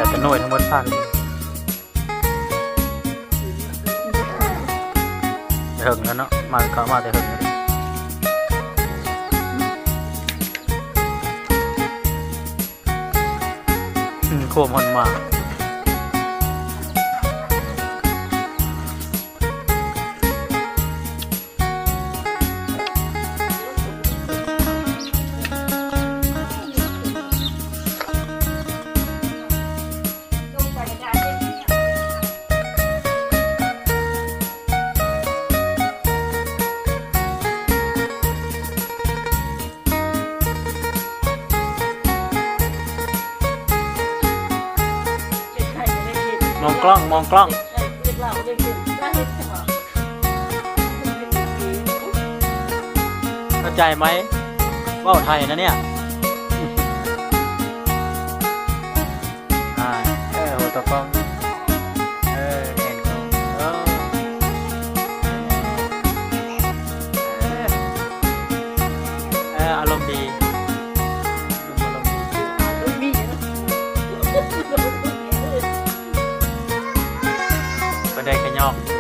ແຕ່ໜ່ວຍທັງໝົດພາກ ເຖິງແລ້ວເນາະ ມາ ເຂົ້າມາແຕ່ເຖິງແລ້ວ ອືມ ໂຄມຮອດມາ. ມອງກ້ອງ ມອງກ້ອງ ເຂົ້າໃຈໄໝ? ເວົ້າໄທນະເນຍ. ອ່າ ເອີ ຫົວຕະກອງ ເອີ ແຂນກອງ ເອີ ເອີ ເອີ ອາລົມດີ ອາລົມດີ ເພິ່ນໄດ້ຂະຫຍອກ.